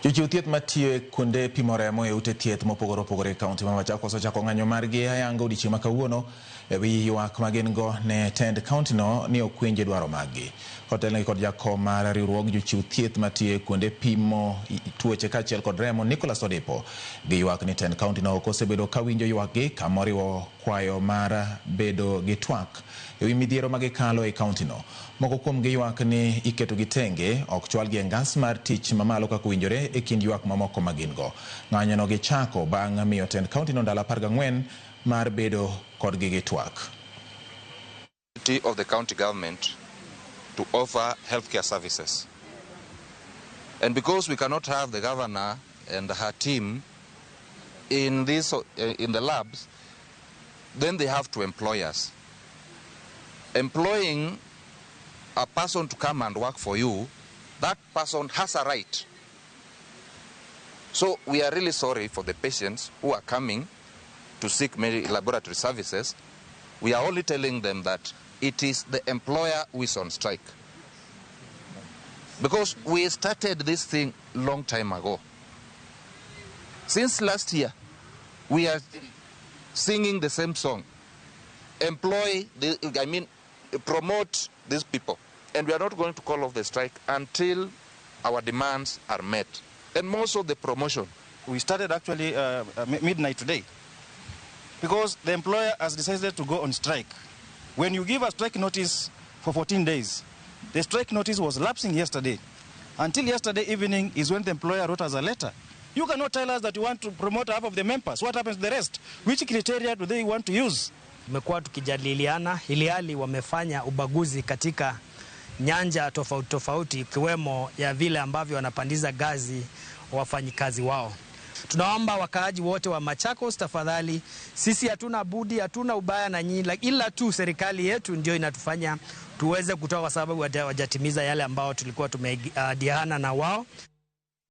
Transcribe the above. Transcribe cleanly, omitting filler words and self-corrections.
Jochiw thieth matiyo e kuonde pimo remo e ute thieth mopogore opogore e kaunti ma Machakos ochako ng'anyo margi ayanga odiechieng' ma kawuono e wi ywak ma gin go ne tend kauntino ni ok winj dwaro maggi. Kotelnegi kod jakom mar riwruog jochiw thieth matiyo e kuonde pimo tuoche kaachiel kod remo Nicholas Odipo, giywak ni tend kauntino ok osebedo ka winjo ywakgi kamoriwo kwayo mar bedo gi twak e wi midhiero ma gikalo e kauntino. Moko kuomgi ywak ni iketogi tenge, ok chwalgi e ngas mar tich mamalo kaka owinjore e kind ywak mamoko ma gin go. Ng'anyono gichako bang' miyo tend kauntino ndalo 14 mar bedo kodgi gi twak. Of the county government to offer healthcare services. And because we cannot have the governor and her team in the labs, then they have to employ us. Employing a person to come and work for you, that person has a right. So we are really sorry for the patients who are coming to seek laboratory services. We are only telling them that it is the employer who is on strike. Because we started this thing long time ago. Since last year, we are singing the same song. Employ, the, I mean, promote these people. And we are not going to call off the strike until our demands are met. And most of the promotion. We started actually midnight today because the employer has decided to go on strike. When you give a strike notice for 14 days, the strike notice was lapsing yesterday. Until yesterday evening is when the employer wrote us a letter. You cannot tell us that you want to promote half of the members. What happens to the rest? Which criteria do they want to use? Tumekuwa tukijadiliana ili hali wamefanya ubaguzi katika nyanja tofauti tofauti, ikiwemo ya vile ambavyo wanapandiza ngazi wafanyikazi wao. Tunaomba wakaaji wote wa Machakos, tafadhali, sisi hatuna budi, hatuna ubaya na nyinyi, ila tu serikali yetu ndio inatufanya tuweze kutoa, kwa sababu hawajatimiza yale ambao tulikuwa tumeahidiana na wao.